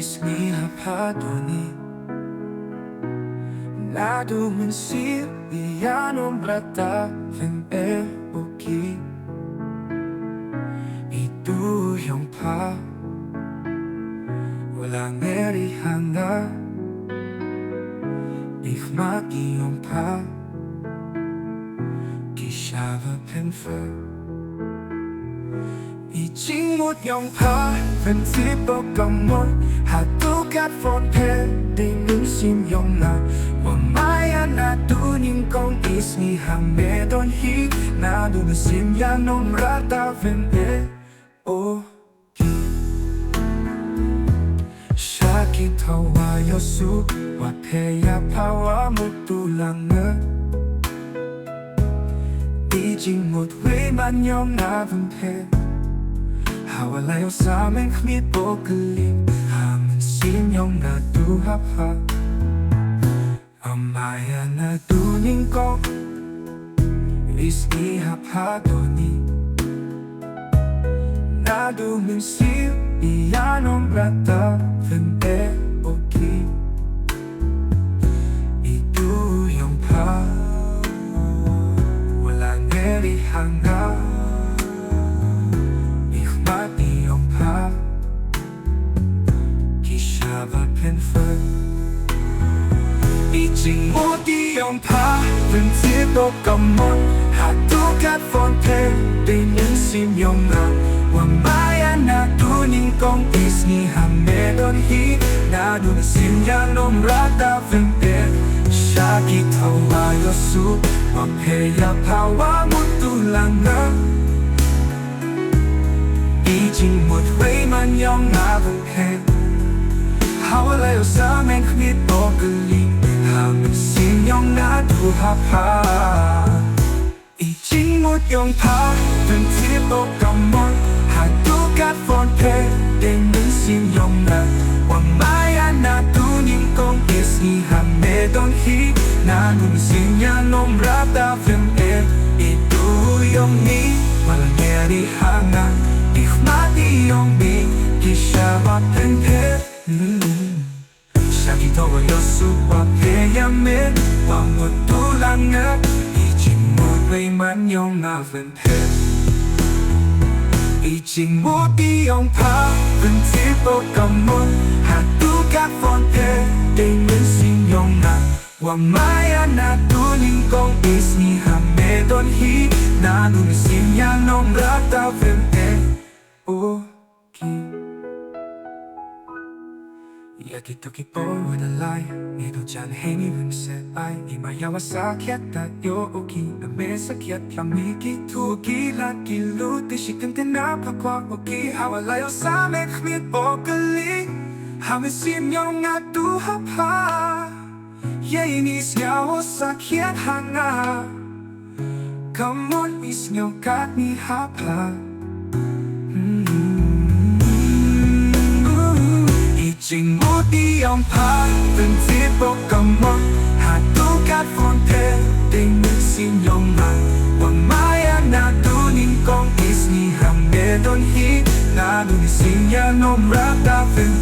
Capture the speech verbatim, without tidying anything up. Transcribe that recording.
Isngi ha pha doni. Naduh mynsiem ïa nong Brata phin eh o ki. I tu yong pha. Wala ngeri hanga. I khmat i yong pha. Ki shaba pynfer. I jingmut yong pha, pynthip o kamon, haduh katphon phi, dei mynsiem yong nga. Wa maya naduh nyngkong isngi ha me don hi, naduh mynsiem ïa nong Brata phin eh o ki. Sha ki thaw wa ïoh suk, wa phe ïa pha wa mut u la ngeit. I jingmut wei man ïong nga ban phet. Ha wa la ïoh sa men khmih pok kylli. Ha mynsiem ïong nga tu ha pha. Amaya naduh nyngkong. Isngi ha pha doni. Naduh mynsiem ïa nong Brata phin eh o ki. I tu yong pha. Wala ngeri hanga. I khmat i yong pha. Ki shaba pynfer. I jingmut i yong pha, pynthip o kamon, haduh katphon phi, dei mynsiem ïong nga. Wa maya naduh nyngkong isngi ha me don hi, naduh mynsiem ïa nong Brata phin eh. Sha ki thaw wa ïoh suk, wa phe ïa pha wa mut u la ngeit. I jingmut wei man ïong nga ban phet. Ha wa la ïoh sa men khmih pok kylli. Ha mynsiem ïong nga tu ha pha. I jingmut ïong pha, pynthip o kamon. Haduh katphon phi, dei mynsiem ïong nga. Wa maya naduh nyngkong isngi ha me don hi. Naduh mynsiem ïa nong Brata phin eh. I tu yong mi, wala ngeri hanga. I khmat i yong mi, ki shaba pynphet. Hmm. Sha ki thaw wa ïoh suk wa phe ïa me, wa mut u la ngeit. I jingmut wei man ïong nga ban phet. I jingmut i yong pha, pynthip o kamon, haduh katphon phi, dei mynsiem ïong nga. Wa maya naduh nyngkong isngi ha me don hi, naduh mynsiem ïa nong Brata phin eh o ki. Ïa kito ki por wa da lai, ngi duh jan hynnin sa ai, i maya wa sakhiat da ïoh o ki, na me sakhiat ïa mi kito ki lad ki lut, te shi kyntien na pha kwah o ki, ha wa la ïoh sa men khmih pok kylli, ha mynsiem ïong nga tu ha pha. Ïa ini sngew o sakhiat ha nga. Kamon i sngew katni ha pha. Hmm. I jingmut i ïong pha, pynthip o kamon, haduh katphon phi, dei mynsiem ïong nga. Wa maya naduh nyngkong isngi ha me don hi, naduh mynsiem ïa nong Brata phin